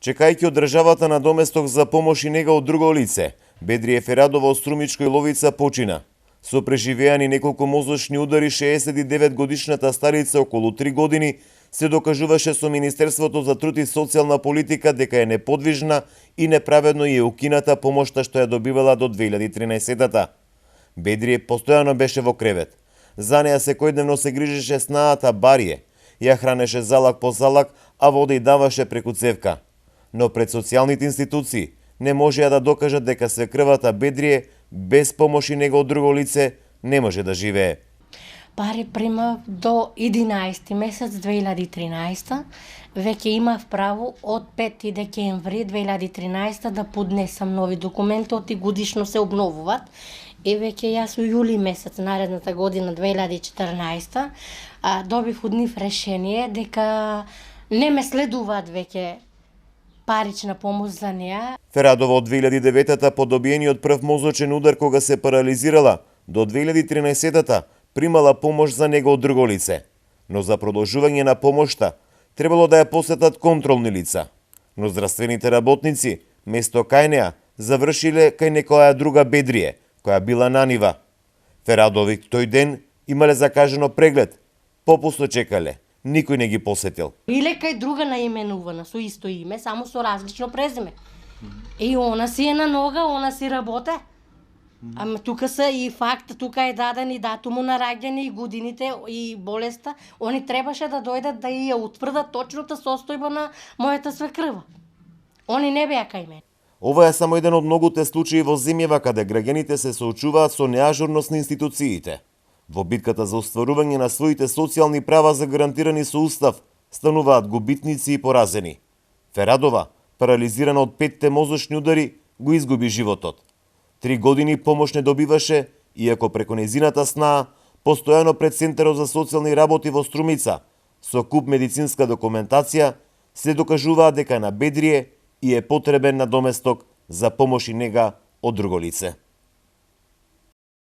Чекајќи од државата на доместок за помош и нега од друго лице, Бедрие Ферадова од Струмичко Иловица почина. Со преживеани неколку мозочни удари, 69 годишната старица околу 3 години се докажуваше со Министерството за труд и социјална политика дека е неподвижна и неправедно ја укината помошта што ја добивала до 2013-та. Бедрие постојано беше во кревет. За неја секојдневно се грижеше снаата Барие, ја хранеше залак по залак, а вода и даваше преку цевка. Но пред социјалните институции не можеа да докажат дека свекрвата Бедрие без помош и нега од друго лице не може да живее. Пари прима до 11 месец 2013, веќе имав право од 5 декември 2013 да поднесам нови документи, оти годишно се обновуваат. И веќе јас у јули месец наредната година 2014 добив од нив решение дека не ме следуваат веќе парична помош за неа. Ферадова од 2009-та по добиениот прв мозочен удар кога се парализирала, до 2013-та примала помош за него од друго лице. Но за продолжување на помошта требало да ја посетат контролни лица. Но здравствените работници, место кај неа, завршиле кај некоја друга Бедрие, која била на нива. Ферадови тој ден имале закажено преглед, попусно чекале, никој не ги посетил. Иле кај друга наименувана, со исто име, само со различно презиме. И она си е на нога, она си работе. Ама тука са и факт, тука е даден и датуму на раѓање и годините и болеста. Они требаше да дојдат да ја утврдат точната состојба на мојата свекрва. Они не беа кај мене. Ова е само еден од многуте случаи во земјава каде граѓаните се соочуваат со неажурност на институциите. Во битката за остварување на своите социјални права загарантирани со устав, стануваат губитници и поразени. Ферадова, парализирана од 5 мозочни удари, го изгуби животот. 3 години помош не добиваше, иако преку нејзината снаа, постојано пред Центарот за социјални работи во Струмица, со куп медицинска документација, се докажуваа дека на Бедрие и е потребен на доместок за помош и нега од друго лице.